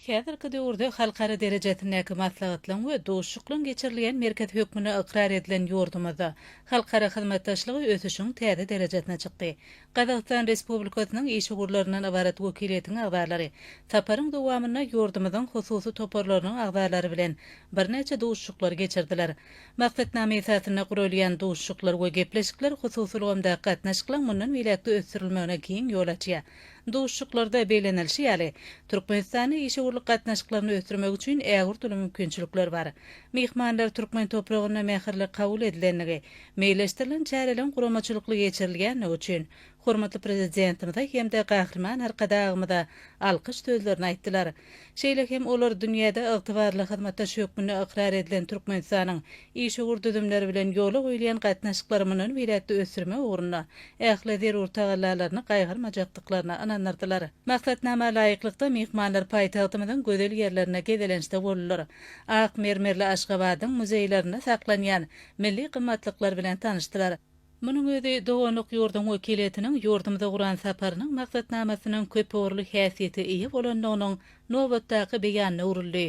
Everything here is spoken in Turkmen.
Häzirki döwürde halkara derejesindäki maslahatlaryň we duşuşyklaryň geçirilýän merkezi hökmünde ykrar edilen ýurdumyzda halkara hyzmatdaşlygy ösüşiň täze derejesine çykdy. Gazagystan Respublikasynyň işewürlerinden ybarat wekiliýetiň agzalary saparyň dowamynda ýurdumyzyň hususy toparlarynyň agzalary bilen birnäçe duşuşyklary geçirdiler. Maksatnama esasynda guralýan duşuşyklar we gepleşikler hususy ulgamdaky gatnaşyklaryň mundan beýläk-de ösdürilmegine giň ýol açýar. Duşuşyklarda bellenilişi ýaly, Türkmenistanda işewürlik gatnaşyklaryny ösdürmek üçin ägirt uly mümkinçilikler bar. Myhmanlar türkmen topragynda mähirli kabul edilendigi, meýilleşdirilen çäreleriň guramaçylykly geçirilýändigi üçin hormatly Prezidentimize hem-de Gahryman Arkadagymyza alkyş sözlerini aýtdylar. Şeýle hem olar dünýäde ygtybarly hyzmatdaş hökmünde ykrar edilen Türkmenistanyň işewür düzümleri bilen ýola goýulýan gatnaşyklary mundan beýläk-de ösdürmek ugrunda ähli zerur tagallalaryny gaýgyrmajakdyklaryna ynandyrdylar. Maksatnama laýyklykda, myhmanlar paýtagtymyzyň gözel ýerlerinde gezelençde boldular. Ak mermerli Aşgabadyň muzeýlerinde saklanýan milli gymmatlyklar bilen tanyşdylar. Munuň özi doganlyk ýurduň wekiliýetiniň ýurdumyza guran saparynyň maksatnamasynyň köpugurly häsiýete eýe bolandygynyň nobatdaky beýanyna öwrüldi.